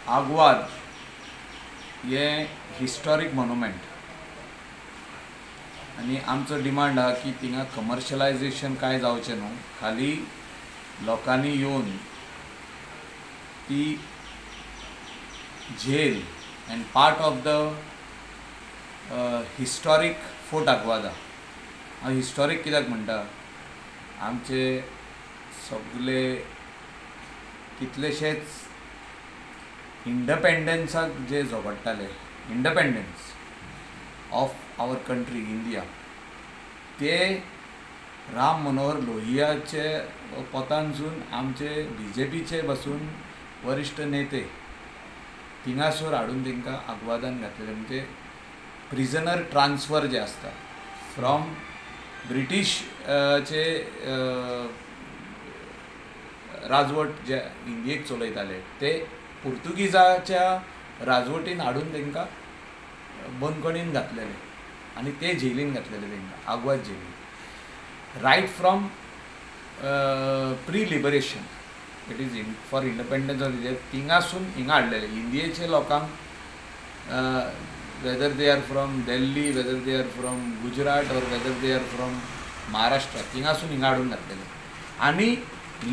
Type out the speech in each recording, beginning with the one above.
आग्वाद हे historic monument आनी आमचो डिमांड आहा की थिंगा कमर्शलायजेशन कांय जावचें न्हू, खाली लोकांनी येवन ती jail and part of the historic Fort Aguada. हांव हिस्टॉरीक कित्याक म्हणटा, आमचे सगळे कितलेशेच इंडपेंडन्साक जे झगडटाले, independence of our country India, ते राम मनोहर लोहियाचे पोतानसून आमचे बी जे पीचे बसून वरिश्ठ नेते थिंगासर हाडून तांकां आग्वादान घातलेले. म्हणजे प्रिजनर ट्रान्सफर जे आसता फ्रॉम ब्रिटीश चे राजवट जे इंडियेक चलयताले ते पुर्तुगीजाच्या राजवटीन हाडून तांकां बंदखणीन घातलेले आनी ते जेलीन घातलेले तांकां, Aguada Jelin. Right from pre liberation it is in for independence of India, थिंगासून हिंगा हाडलेले इंडियेचे लोकांक, whether they are from Delhi, whether they are from Gujarat or whether they are from Maharashtra, थिंगासून हिंगा हाडून घातलेले. आनी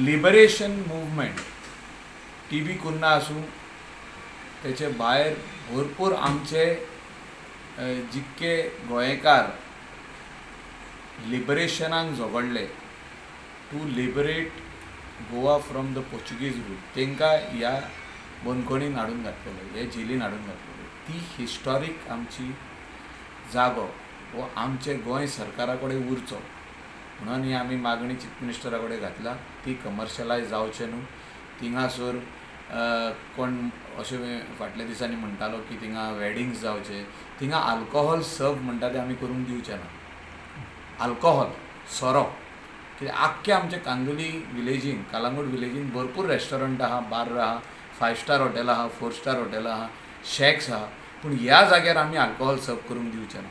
liberation movement T B Cunha आसूं, तेचे भायर भरपूर आमचे जितके गोंयकार लिबरेशनाक झगडले to liberate Goa from the Portuguese rule, तांकां ह्या बंदखणीन हाडून घातलेले, हे जेलीन हाडून घातलेले. ती हिस्टॉरीक आमची जागो हो आमचे गोंय सरकारा कडेन उरचो म्हणून ही आमी मागणी चीफ मिनिस्टरा कडेन घातला. ती कमर्शलायज जावचें न्हू. थिंगासर कोण अशें फाटल्या दिसांनी म्हणटालो की थिंगा वेडिंग्स जावचे, थिंगा आल्कोहोल सर्व म्हणटा तें आमी करूंक दिवचें ना. आल्कोहोल सोरो कित्याक आख्खे आमचे कांदोली विलेजीन, कालांगूट विलेजीन भरपूर रेस्टॉरंट आहा, बार आहा, 5 स्टार हॉटेल आहा, 4 स्टार हॉटेल आहा, शॅक्स आहा, पूण ह्या जाग्यार आमी आल्कोहोल सर्व करूंक दिवचे ना.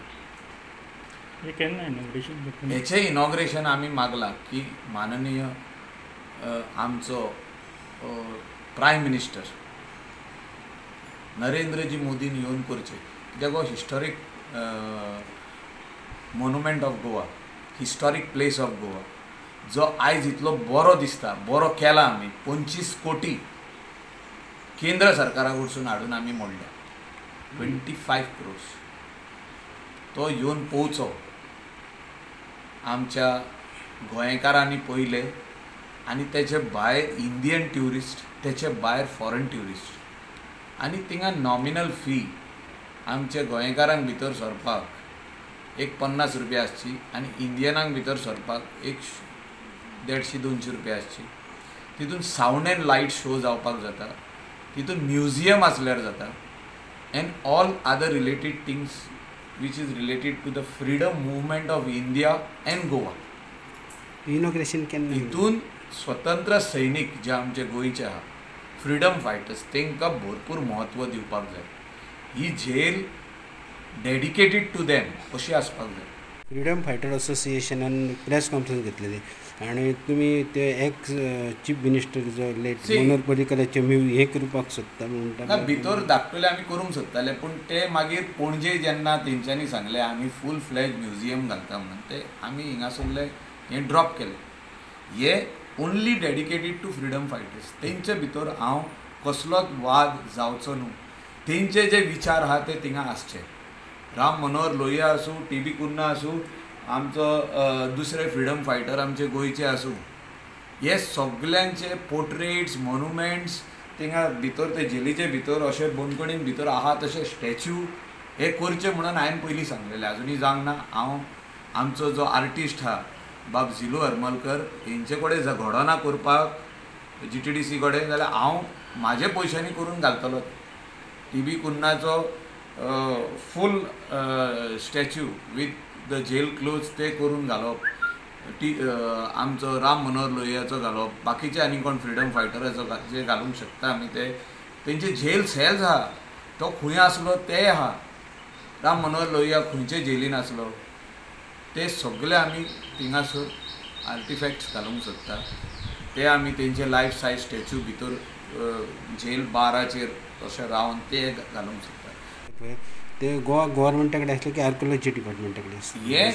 हेचें इनॉग्रेशन आमी मागलां की माननीय आमचो प्रायम मिनिस्टर नरेंद्रजी मोदीन येवन करचें, कित्याक हो historic monument of Goa, historic place of Goa, जो आयज इतलो बरो दिसता, बरो केला आमी. 25 कोटी केंद्र सरकारा कडसून हाडून आमी मोडल्या, 25 क्रोर्स. तो येवन पोवचो आमच्या गोंयकारांनी पयले, आनी तेचे भायर इंडियन ट्युरिस्ट, तेचे भायर फॉरेन ट्युरिस्ट. आनी थिंगा नॉमिनल फी आमच्या गोंयकारांक भितर सरपाक एक 50 रुपया आसची आनी इंडियनांक भितर सरपाक एक 150-200 रुपया आसची. तितून सावंड एंड लायट शो जावपाक जाता, तितून म्युझियम आसल्यार जाता, and all other related things which is related to the freedom movement of India and Goa. Inauguration केन्ना? हितून स्वतंत्र सैनीक जे आमचे गोंयचे आहा, फ्रिडम फायटर्स, तांकां भरपूर म्हत्व दिवपाक जाय. ही झेल डेडिकेटेड टू देम अशी आसपाक जाय. फ्रिडम फायटर असोसिएशनान प्रेस कॉन्फरन्स घेतलेली आनी तुमी ते एक्स चीफ मिनिस्टर जो लेट मनोहर पर्रीकराचे हें करपाक सोदता म्हणटा. ना, भितर धाकटुले आमी करूंक सोदताले, पूण ते मागीर पणजे जेन्ना तेंच्यांनी सांगलें आमी फूल फ्लॅज म्युझियम घालता म्हणून, ते आमी हिंगासरले हें ड्रॉप केलें. हे only dedicated to freedom fighters, तेंचे भितर हांव कसलोच वाद जावचो न्हू, तेंचे जे विचार आहा ते थिंगा आसचे. राम मनोहर लोहिया आसूं, टी बी कुन्हा आसूं, आमचो दुसरे फ्रिडम फायटर आमचे गोंयचे आसूं, हे सगल्यांचे पोर्ट्रेट्स, मोन्युमेंट्स थिंगा भितर ते जेलीचे भितर अशे बंदखणीन भितर आहा तशे स्टॅच्यू हे करचे म्हणून हांवें पयलीं सांगलेलें. आजुनूय जावंक ना. हांव आमचो जो आर्टिस्ट आहा बाब झिलू हरमलकर हेंचे कडेन घडना करपाक GTDC कडेन, जाल्यार हांव म्हाजे पयशांनी करून घालतलो. टी बी कुन्हाचो full statue with the jail clothes ते करून घालप, टी आमचो राम मनोहर लोहियाचो घालप, बाकीचे आनी कोण फ्रिडम फायटराचो जे घालूंक शकता आमी ते, तेंचे जेल सेल्स आहा, तो खंय आसलो ते आहा, राम मनोहर लोहिया खंयचे जेलीन आसलो, ते सगळे आमी थिंगासर आर्टिफॅक्ट्स घालूंक सोदता. ते आमी तेंचे लायफ सायज स्टॅच्यू भितर जेल बाराचेर तशें रावन ते घालूंक शकतात. ते गोवा गव्हर्मेंटा कडेन आसले की आर्किओलॉजी डिपार्टमेंटा कडेन आसले? हे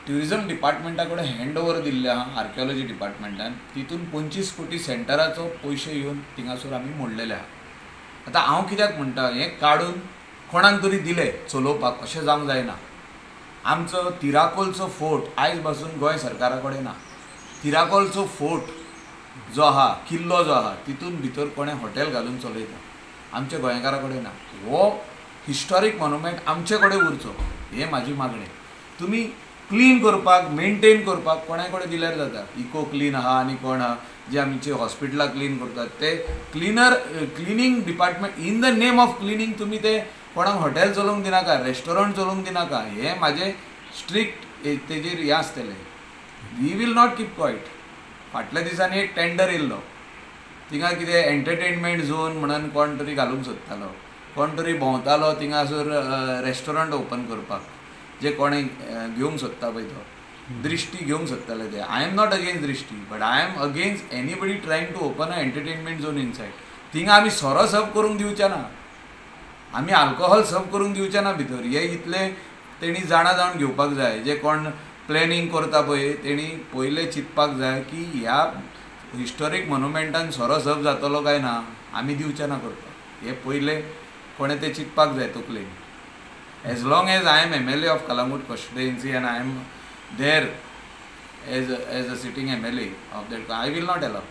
ट्युरिजम डिपार्टमेंटा कडेन हँड ओवर दिल्ले आहा आर्किओलॉजी डिपार्टमेंटान. तितून 25 कोटी सेंटराचो पयशे येवन थिंगासर आमी मोडलेले आहा. आतां हांव कित्याक म्हणटा, हें काडून कोणाक तरी दिले चलोवपाक अशें जावंक जायना. आमचो तिराकोलचो फोर्ट आयज पासून गोंय सरकारा कडेन ना. तिराकोलचो फोर्ट जो आहा, किल्लो जो आहा, तितून भितर कोणें हॉटेल घालून चलयता, आमच्या गोंयकारा कडेन ना. हो हिस्टॉरीक मोन्युमेंट आमचे कडेन उरचो हें म्हाजी मागणें. तुमी क्लीन करपाक, मेनटेन करपाक कोणा कडेन दिल्यार जाता. इको क्लीन आहा आनी कोण आहा जे आमचे हॉस्पिटलां क्लीन करतात ते cleaner, cleaning department in the name of cleaning तुमी ते कोणाक हॉटेल चलोवंक दिनाका, रेस्टॉरंट चलोवंक दिनाका. हें म्हाजें स्ट्रिक्ट तेजेर हें आसतलें. We will not keep quiet. फाटल्या दिसांनी एक टेंडर येयल्लो, थिंगा कितें एंटरटेनमेंट झोन म्हणून कोण तरी घालूंक सोदतालो, कोण तरी भोंवतालो थिंगासर रेस्टॉरंट ओपन करपाक, जे कोणें घेवंक सोदता पळय तो दृश्टी घेवंक सोदताले ते. I am not against Drishti, but I am against anybody trying to open a entertainment zone inside. थिंगा आमी सोरो सर्व करूंक दिवचे ना, आमी आल्कोहोल सर्व करूंक दिवचे ना भितर. हे इतले तेणी जाणा जावन घेवपाक जाय. जे कोण प्लॅनिंग करता पळय तेणी पयलें चिंतपाक जाय की ह्या हिस्टॉरीक मोन्युमेंटान सोरो सर्व जातलो काय ना, आमी दिवचे ना करपाक. हे पयलें कोणें तें चिंतपाक जाय तकलेन. As long as I am MLA of Calangute constituency and I am there as a sitting MLA of that, I will not allow.